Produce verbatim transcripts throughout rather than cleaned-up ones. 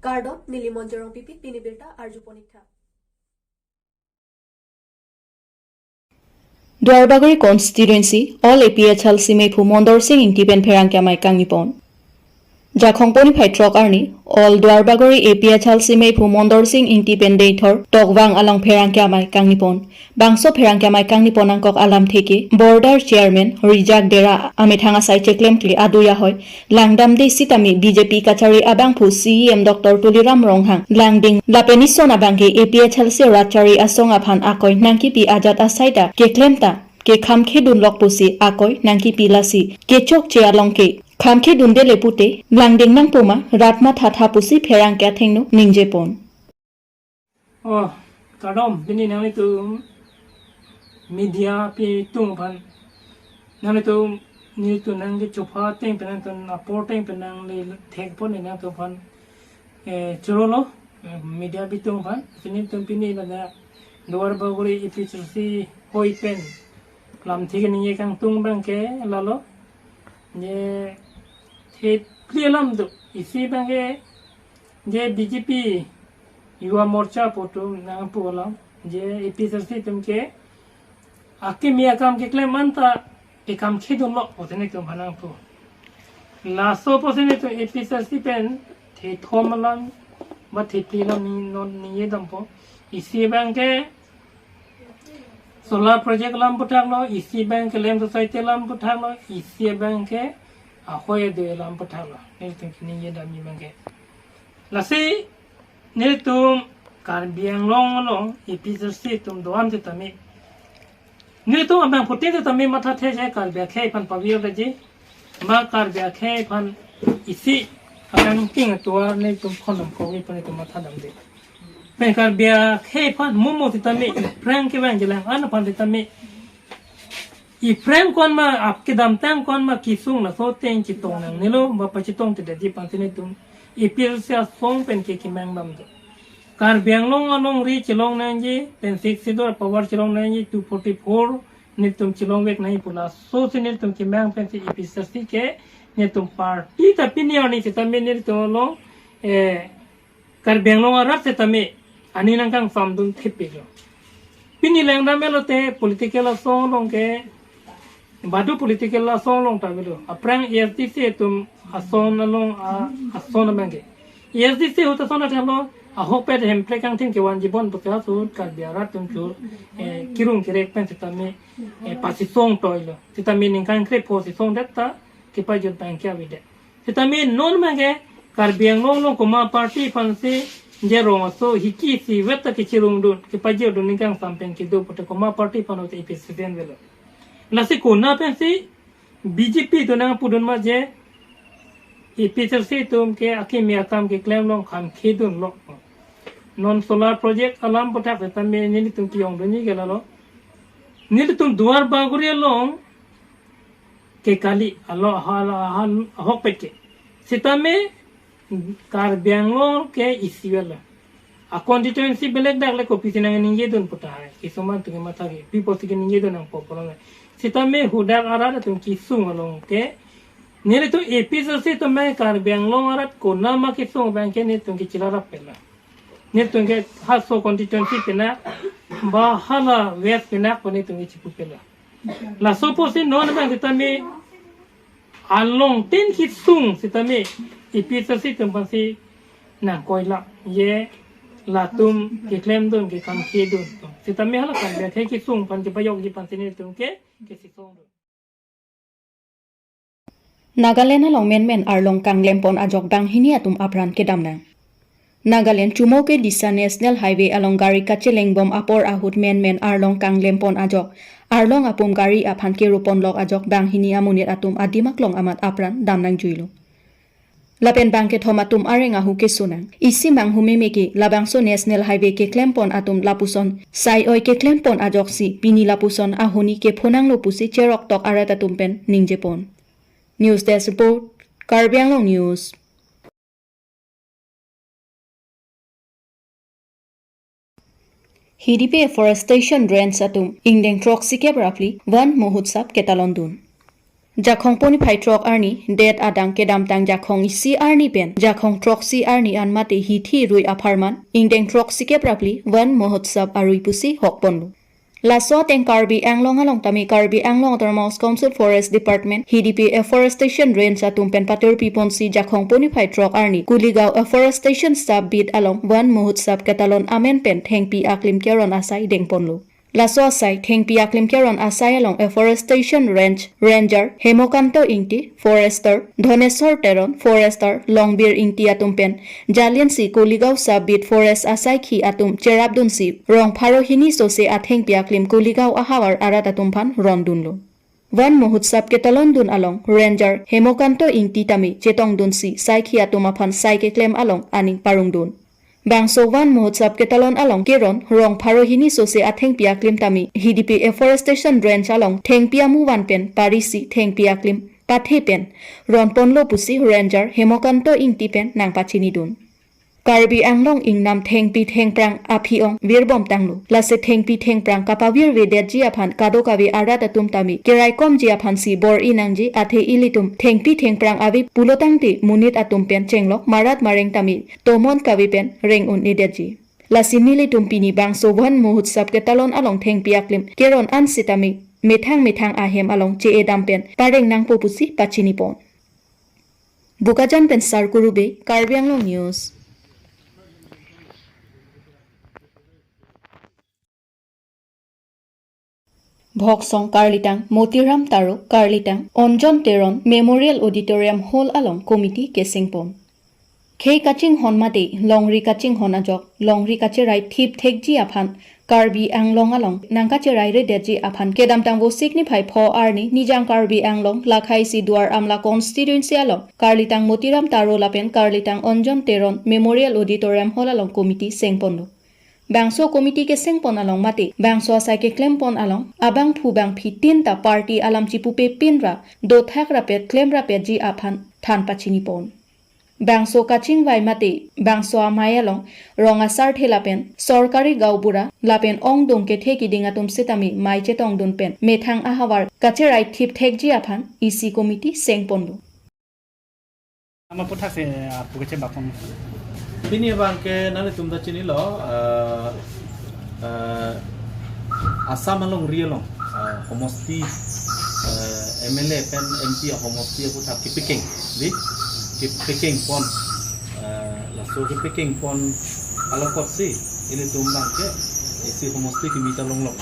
Kardom, neli Monjorong Pipit, pini birta arjupon ik tha. Duarbagori constituency, All A P H L C mephu Mondor Sing Ingti pen pherangke amei kangnipon. Jakhong poni phai throk arni, All Duarbagori A P H L C mephu Mondor Sing Ingti pen Deithor Tokvang along pherangke amei kangnipon. Bangso pherangke amei kangnipon angkok alamthe ke, Border Chairman Rijak Dera amethang asai cheklemkle adui ahoi langdamde sitame B J P kachari abangphu C E M Doctor Tuliram Ronghang langding lapen ison abangke A P H L C rat chari asong aphan akoi nangkipi ajat asai ta keklem ta kekhamkhedunlok pusi akoi nangkipi, lasi kechokche along ke khamkhedundele pute langding nangpo ma rat mathatha pusi pherangke athengno ningjepon. Oh, kardom, pini nanglitum media apitum aphan, nanglitum, nelitum nangkechopha ateng pen, nangtum apor ateng pen nanglethekpon nangtum aphan, eh, chorolo, eh, media apitum aphan. Pini nelitum pini ladak Duarbagori A P H L C hoi pen lamthe keningje kangtung abangke lalo, je thephli alam do, isi abangke je B J P Yuva Morcha pu atum nangpu alam, je A P H L C atum ke akimi akam keklem anta ekhamkhedunlok pusi nelitum aphan nangpu. Laso pusi nelitum A P H L C pen thethom alam ba thephli alam ni non ningjedampo. Isi abangke solar project alam aphuthak lo, isi abangke Lem Society alam aphuthak lo, isi abangke ahoi adui alam aphuthak lo. Nelitum keningjedamji abangke. Lasi nelitum Karbi Anglong along A P H L C atum do-an sitame, nelitum abangphutin sitame mathathe je Karbi akhei aphan pavir daji, ma Karbi akhei aphan isi akangking atovar nelitum khonam kovi aphan nelitum mathadamde. Pen Karbi akhei aphan momo sitame, aphrang kevang jelang an aphan sitame, aphrang ko-an ma, ap kedamtang ko-an ma kesung laso ateng chetong nangnelo, ba pachetongtedetji aphan si nelitum A P H L C asong pen ke kemangdam do. Karbi Anglong alongri chelong nangji, pen Sixth Schedule power chelong nangji, two forty-four nelitum chelongvek nangji pu laso si nelitum kemang pensi A P H L C ke nelitum party ta pini arni sitame nelitum along, eh, Karbi Anglong arat sitame aning nangkangsamdun thepiklo. Pini langdam melote political asong along ke, badu political asong along ta avelo. Aphrang A S D C atum ason along a, ason abangke. A S D C ahut ason athalo, ahokpet Hemprek angthin kevanji bon pusi ahut Karbi arat atum chur, eh, kirung kerek pen sitame, eh, pasisong toilo. Sitame ningkan krepho sisongdet ta kepajut abangke avedet. Sitame non abangke Karbi Anglong along komat party aphansi je rong aso hiki isivet ta kechirungdun, kepajutdun ningkangsam pen kedo pute komat party aphan ute A P H L C pen avelo. Lasi konat pensi B J P atum nangpudun ma je A P H L C atum ke akimi akam keklem along khamkhedunlok. Non solar project alam aphuthak sitame nelitum kejongdunji ke lalo. Nelitum Duarbagori along ke kali alo ahal ahal ahokpet ke. Sitame Karbi Anglong ke isi avelo. A constituency belek dak le kopisi nangkengjedun pu tahai. Kisuman atum kematha ke, pi apotsi kengjedun nangpo pu alam. Sitame hadak arat atum kesung along ke, nelitum A P H L C atum abang Karbi Anglong arat konat ma kesung abangke nelitum ke chelarap pela. Nelitum ke haso constituency pena, ba hala West pena ko nelitum ke chipu pela. Laso apotsi non abang sitame along tin kesung sitame A P H L C atum aphansi nangkoilap je latum keklemdun kekhamkhedun atum. Sitame hala Karbi akhei kesung aphan kepajokji aphansi nelitum ke kesisongdun. Nagaland along menmen arlong kanglempon ajok banghini atum apran kedam nang. Nagaland Chumoukedisa National Highway along gari kachelengbom apor ahut menmen arlong kanglempon ajok, arlong apum gari aphan keroponlok ajok banghini amonit atum adim aklong amat apran dam nangjuilo. Lapen bangkethom atum areng ahu keso nang. Isi manghu meme ke labangso National Highway keklempon atum lapuson sai-oi keklempon ajoksi pini lapuson ahoni kepho nanglo pusi cheroktok arat atum pen ningjepon. News Desk Report, Karbi Anglong News. Hidipi Afforestation Range atum ingdeng throksikep ra phli Van Mahotsav ketalondun. Jakhong poniphai throk arni, det adang kedamtang Jakhong isi arni pen Jakhong throksi arni an mate hithi rui apharman, ingdeng throksi kep ra phli Van Mahotsav arui pusi hokponlo. Laso ateng Karbi Anglong along tame Karbi Anglong Autonomous Council Forest Department, H D P Afforestation Range atum pen patirpi ponsi Jakhong poniphai throk arni Kuligaon Afforestation Sub Beat along Van Mahotsav ketalon amen pen thengpi aklim keron asai dengponlo. Laso asai thengpi aklim keron asai along Afforestation Range Ranger Hemokanto Ingti, Forester Dhoneswar Teron, Forester Longbir Ingti atum pen jalinsi Kuligaon Sub Beat Forest asaikhi atum cherapdunsi rong pharo hini sose athengpi aklim Kuligaon ahavar arat atum aphan rondunlo. Van Mahotsav ketalondun along Ranger Hemokanto Ingti tame chetongdunsi saikhi atum aphan sai keklem along aning parongdun. Bangso Van Mahotsav ketalon along keron rong pharo hini sose athengpi aklim tame H D P Afforestation Range along thengpi amu van pen parisi thengpi aklim pathe pen ronponlo pusi Ranger Hemokanto Ingti pen nangpachinidun. Karbi Anglong ingnam thengpi thengphrang aphi-ong virbom tanglo. Lasi thengpi thengphrang kapavirvedetji aphan kadokave arat atum tame keraikomji aphansi bor-i nangji, athe ilitum thengpi thengphrang ave pulotangte monit atum pen chenglok marat mareng tame tomon kave pen reng un-edetji. Lasi nelitum pini bangso Van Mahotsav ketalon along thengpi aklim keron an sitame methang methang ahem along che-edam pen pareng nangpo pusi pachinipon. Bokajan pen Sarkuru Bey, Karbi Anglong News. Bhoksong Karlitang Motiram Taro, Karlitang Anjan Teron Memorial Auditorium Hall along committee kesengpon. Khei kachinghon mate longri kachinghon ajok, longri kacherai thip thekji aphan Karbi Anglong along nangkacherai redetji aphan kedamtang Vosik niphai pho arni Nijang Karbi Anglong lakhaisi Duar Amla constituency along Karlitang Motiram Taro lapen Karlitang Anjan Teron Memorial Auditorium Hall along committee sengponlo. Bangso committee kesengpon along mate bangso asai keklempon along abangphu bangphi tin ta party alam chipupe pin ra dothak rapet klem rapetji aphan than pachinipon. Bangso kachingvai mate bangso amei along rong asarthe lapen sorkari gaonbura lapen ongdung kethe kiding atum sitame mei chetongdun pen methang ahavar kacherai thip thekji aphan isi committee sengponlo. Ama puthak se, ah, puke chembak pon. Pini abangke nanglitum ta chinilo, ah, ah, Assam alongri along, ah, homosti, ah, M L A pen M P ahomosti aputhak kepikeng, di? Kepikeng pon, ah, laso kepikeng pon alokotsi, ilitum abangke, isi homosti kimi ta longlok.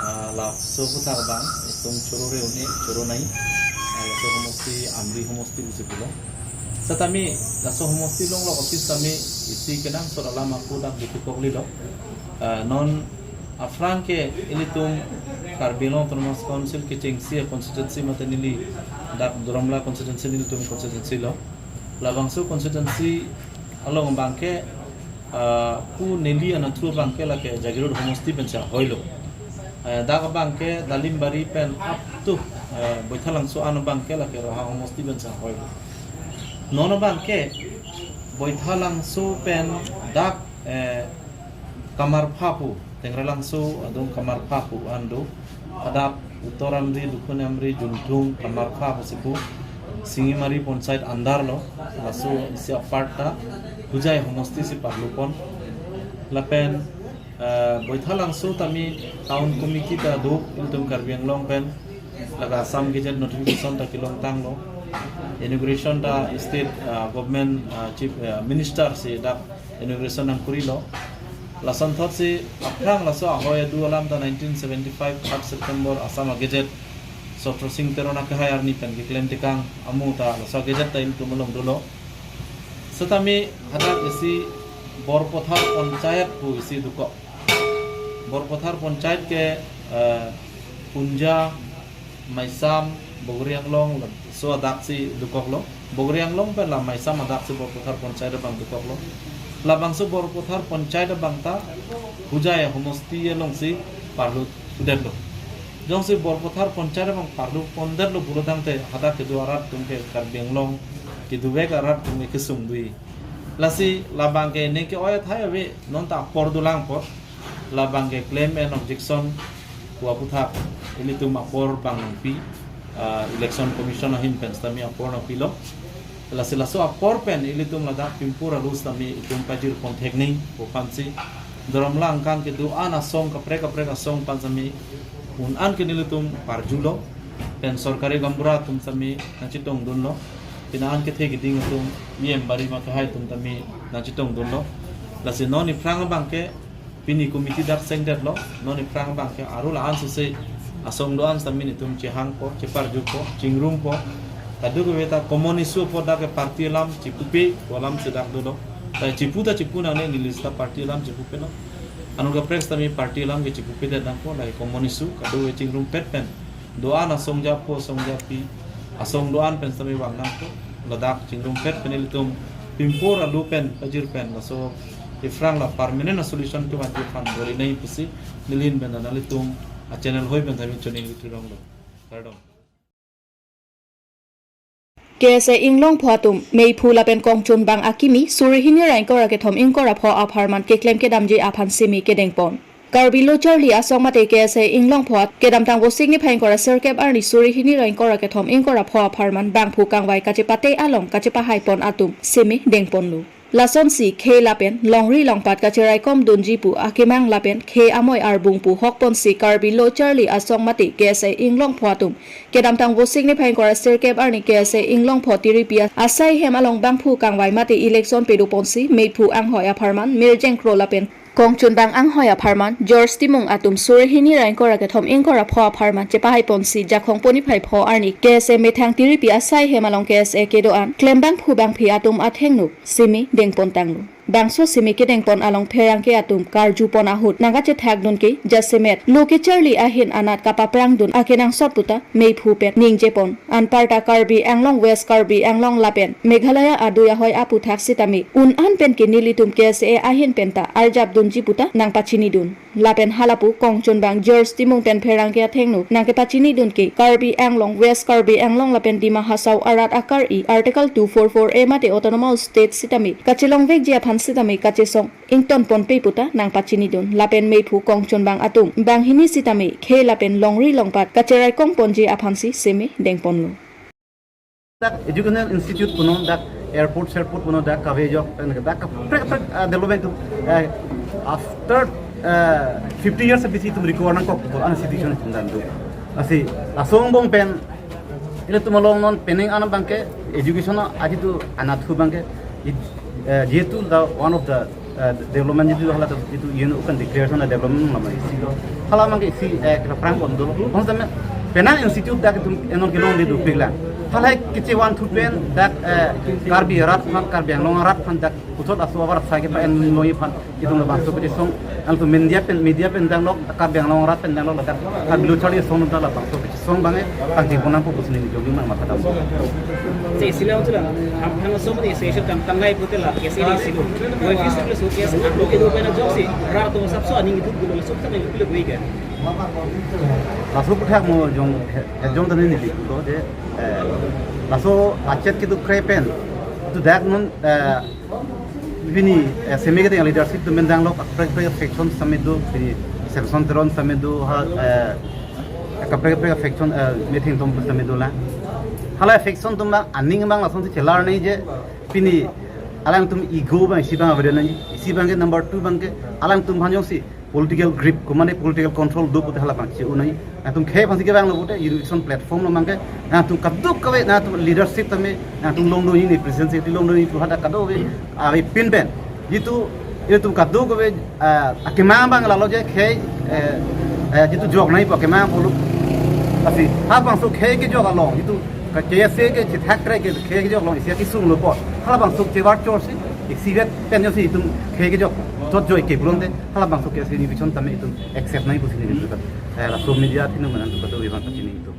Ah, laso aputhak abang, itum choro re-un-e, choro nai, ah, laso homosti, Amri homosti pusi pulo. Setame, laso homosti longlok office tame, isi kenangsot alam ako dak dukok lilo. Ah, non aphrang ke ilitum Karbi Anglong Autonomous Council kechengsi constituency mate neli dak Duar Amla constituency nelitum constituency lo. Labangso constituency along abangke, ah, pu neli anatthu abangke lake Jagiroad homosti pensi ahoilo. Eh, dak abangke Dalimbari pen up to, eh, Boithalangso an abangke lake Roha homosti pensi ahoilo. Non abangke Boithalangso pen dak, eh, Kamarpha pu, Tengralangso adung Kamarpha pu an do. Hadak Uttor Amri, Dakkhin Amri, Junthung, Kamarpha pusi pu, Singimari Panchayat under lo, laso isi apart ta Hojai homosti si parlupon. Lapen, eh, Boithalangso tame town committee ta do, ilitum Karbi Anglong pen, laga Assam Gazette notification ta kelongtanglo. Inauguration ta state, eh, government, eh, chief, eh, minister si dak inauguration nangkorilo. Lasonthotsi aphrang laso ahoi adu alam ta nineteen seventy-five third September Assam a-Gazette Sotro Sing Teron akehai arni pen keklem tekang amu ta laso a-Gazette ta ilitum along dolo. Setame hadak isi Borpathar Panchayat pu isi dukok. Borpathar Panchayat ke, eh, Punja, Maisam, Bogori Anglong, laso adak si dukoklo. Bogori Anglong pen la Maisam adak si Borpathar Panchayat abang dukoklo. Labangso Borpathar Panchayat abang ta Hojai homosti alongsi parlu pudetlo. Jongsi Borpathar Panchayat abang parlu pondetlo pulotangte hadak kedo arat atum ke Karbi Anglong kedovek arat atum ke kesung dui. Lasi labangke neke oi athai ave non ta apor dolang apot. Labangke claim and objection pu aputhak ilitum apor bang nangpi. ah, Election Commission ahin pen sitame apor nangpilo. Lasi laso apor pen ilitum ladak Pimpur alu sitame itum pajirpon theknei pu aphansi, Dhorom Langkang kedo-an asong kaprek kaprek asong aphan sitame un-an ke nelitum parjulo, pen sorkari gaonbura atum sitame nangchetongdunlo, pen an kethe keding atum, B M Bari ma kehai atum sitame nangchetongdunlo. Lasi non aphrang abang ke pini committee dak sengdetlo, non aphrang abang ke aro la-an sese asong do-an sitame nelitum chehangpo, cheparjupo, chingrumpo. Kadokave ta common issue apot dak ke party alam chipupe pu alam si dak dolo. Ta chipu ta chipu nangne, neli sita party alam chipupelo. Anut kaprek sitame party alam ke chipupedet nangpo, lahei common issue, kadokave chingrumpet pen do-an asong japo, asong japi, asong do-an pen sitame vang nangpo. Ladak chingrumpet pen ilitum Pimpur alu pen pajir pen laso aphrang la permanent solution kevanji aphan borinei pusi neli ahin pen nanglitum a-channel hoi pen sitame choningri thuronglo. Kardom. K S A Inglongpho atum meiphu lapen kongchunbang akimi suri hini ra ingkoi ra kethom ingkoi ra pho apharman keklem kedamji aphan simi kedengpon. Karbi Lo Charli Asong mate K S A Inglongpho at kedamtang Vosik niphai ingkoi ra sirkep arni suri hini ra ingkoi ra kethom ingkoi ra pho apharman bangphu kangvai kachepate along kachepahaipon atum simi dengponlo. Lasonsi khei lapen longri longpat kacheraikomdunji pu akemang lapen khei amoi arbung pu hokponsi Karbi Lo Charli Asong mate K S A Inglongpho atum kedamtang Vosik niphai ingkoi ra sirkep arni K S A Inglongpho tiripi asai hem along bangphu kangvai mate election pedoponsi meiphu anghoi apharman Mirjeng Kro lapen kongchunbang anghoi apharman George Timung atum suri hini ra ingkoi ra kethom ingkoi ra pho apharman chepahaiponsi Jakhong po niphai pho arni K S A methang tiripi asai hem along K S A kedo-an klembangphu bangphi atum athengno simi dengpontanglo. Bangso simi kedengpon along pherangke atum karjupon ahut nangkachethakdun ke jasemet lo kecharli ahin anat kapaprangdun akenangsot puta meiphu pen ningjepon. Anparta Karbi Anglong, West Karbi Anglong lapen Meghalaya adui ahoi aphuthak sitame un-an pen ke nelitum K S A ahin penta arjapdunji puta nangpachinidun. Lapen halapu kongchunbang George Timung pen pherangke athengno nangkepachinidun ke Karbi Anglong, West Karbi Anglong lapen Dima Hasao arat akar-i Article two four four A mate Autonomous State sitame kachelongvekji aphan sitame kachesong ingtonponpe puta nangpachinidun. Lapen meiphu kongchunbang atum banghini sitame khei lapen longri longpat kacheraikomponji aphansi simi dengponlo. Dak educational institute punon, dak airport, airport punon, dak kave jok, dak kaprek kaprek, ah, development tu, eh, after, eh, fifty years bisi itum recover nangkok, an institution itum dan tu. Lasi, laso angbong pen, ilitum along non penang an abang ke, education aji tu anat thu abang ke, it, eh, jitu the one of the eh, development jitu hala jitu U N O kan declaration a development lama isi lo. Hala abang ke isi, eh, kephrang pon dolo. Konsep penang institute dak itum enon kelongledu pik lang. Hala kechevan thu pen dak, eh, Karbi arat aphan, Karbi Anglong arat aphan dak puthot aso abar sai kepa-enlongji aphan itum labangso kachesong. Alangtum media pen, media pen damlo, Karbi Anglong arat pen damlo, ladak Karbi Lo Charli Asong ta labangso kachesong abang ke pangcheng pon nangpo pusi neli jongdun nang matha dam. Si, sila utu la, ham, ham so mani session kam tanglai pute la, K S A ni silo. Wai fis silo so K S A, lo kedo pen jongsi, rat atum sapso aning itu gulo, sop ta nang gulo gui ke. Laso aphuthak mo jong, he, he jong tani neli pulo je, eh, laso achet kedo kre pen, tu dak non, eh, pini, eh, semi keding leadership atum pen damlo, kaprek kaprek faction sitame do, pini Samson Teron sitame do, ha, eh, kaprek kaprek faction, eh, metheng atum sitame dolang. Hala faction atum abang aning abang lasonsi chelarnei je, pini alangtum ego abang isi abang avedet nangji, isi abang ke number two abang ke alangtum aphan jongsi political grip, kumane political control do pute hala abang che-o nangji. Nangtum khei aphansi kevanglo pute, election platform along abang ke, nangtum kadokave, nangtum leadership tame, nangtum longdunji, ni president secretary longdunji, pu hadak kadokave, avepin pen. Jitu, itum kadokave, ah, akemang abang lalo je khei, eh, eh, jitu jok nangji pu akemang pulo. Lasi, halabangso khei kejok along, jitu ka K S A kechethak kre ke khei kejok along, isi akesung lo po. Halabangso chevar chorsi, isi vet pen jongsi itum khei kejok chot joi ke pulote, halabangso K S A ni vision tame itum accept nangji pusi neli itum. Eh, laso media atum nangtum kadokave abang pachini itum.